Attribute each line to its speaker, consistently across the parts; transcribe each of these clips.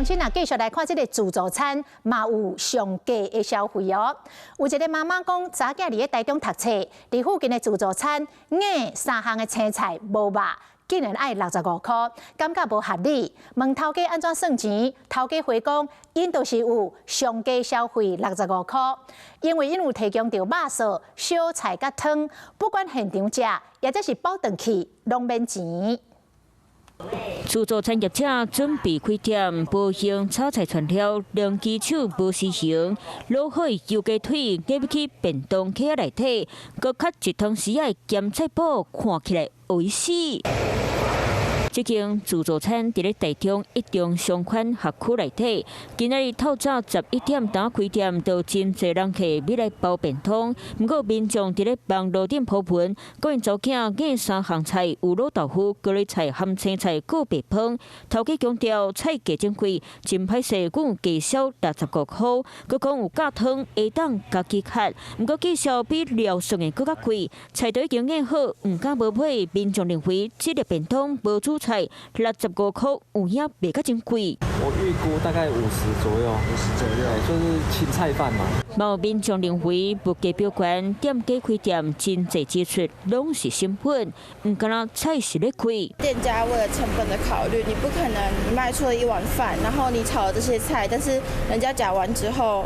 Speaker 1: 鄉親啊，繼續來看這个自助餐，嘛有上低的消費哦。有一个媽媽講，查囝佇咧台中讀冊，佇附近的自助餐，買三項的青菜無肉，竟然愛65箍，感覺無合理。問頭家按怎算錢，頭家回講，𪜶就是有上低消費六十五箍，因為𪜶有提供著肉素、小菜佮湯，不管現場食，抑者是包轉去，攏免錢。
Speaker 2: 自助餐業者準備開店，無用炒菜全料，兩支手無時閒，滷好油雞腿，夾入去便當盒內底，閣較一湯匙的鹹菜脯，看起來會死。這間自助餐佇咧台中一中商圈學區內底，今仔日透早11點當開店，就真濟人客欲來包便當。毋過民眾佇咧網路頂鋪文，講𪜶查某囝買三項菜，有滷豆腐、高麗菜含青菜，閣白飯。頭家強調菜價真貴，真歹勢，阮有加銷65箍，閣講有加湯會當家己崁。毋過計數比料算的閣較貴，菜都已經買好，毋敢無買。民眾認為這粒便當無主菜65箍有影賣甲真貴。
Speaker 3: 我預估大概50左右，50左右，就是青菜飯嘛。
Speaker 2: 嘛有民眾認為物價飆懸，店家開店真濟支出攏是成本，毋敢若菜是咧貴。
Speaker 4: 店家為了成本的考慮，你不可能你賣出了一碗飯，然後你炒了這些菜，但是人家夾完之後，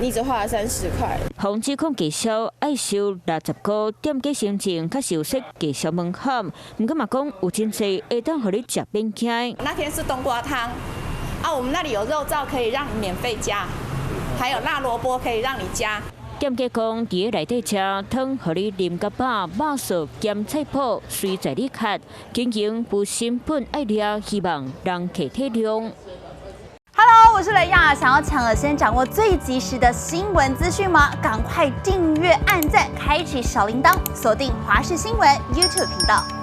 Speaker 4: 你只花了30塊。
Speaker 2: 防止講加銷愛收60箍，店家聲稱較有設加銷門檻，毋過嘛講有真濟會當予你食免驚。
Speaker 5: 那天是冬瓜湯，啊，我們那裡有肉燥可以讓你免費加，還有辣蘿蔔可以讓你加。
Speaker 2: 店家講，佇咧內底食湯，予你啉甲飽，肉素鹹菜脯隨在你崁，經營有成本愛掠，希望人客體諒。
Speaker 6: Hello，我是雷亞，想要搶先掌握最及時的新聞資訊嗎？趕快訂閱、按讚、開啟小鈴鐺，鎖定華視新聞 YouTube 頻道。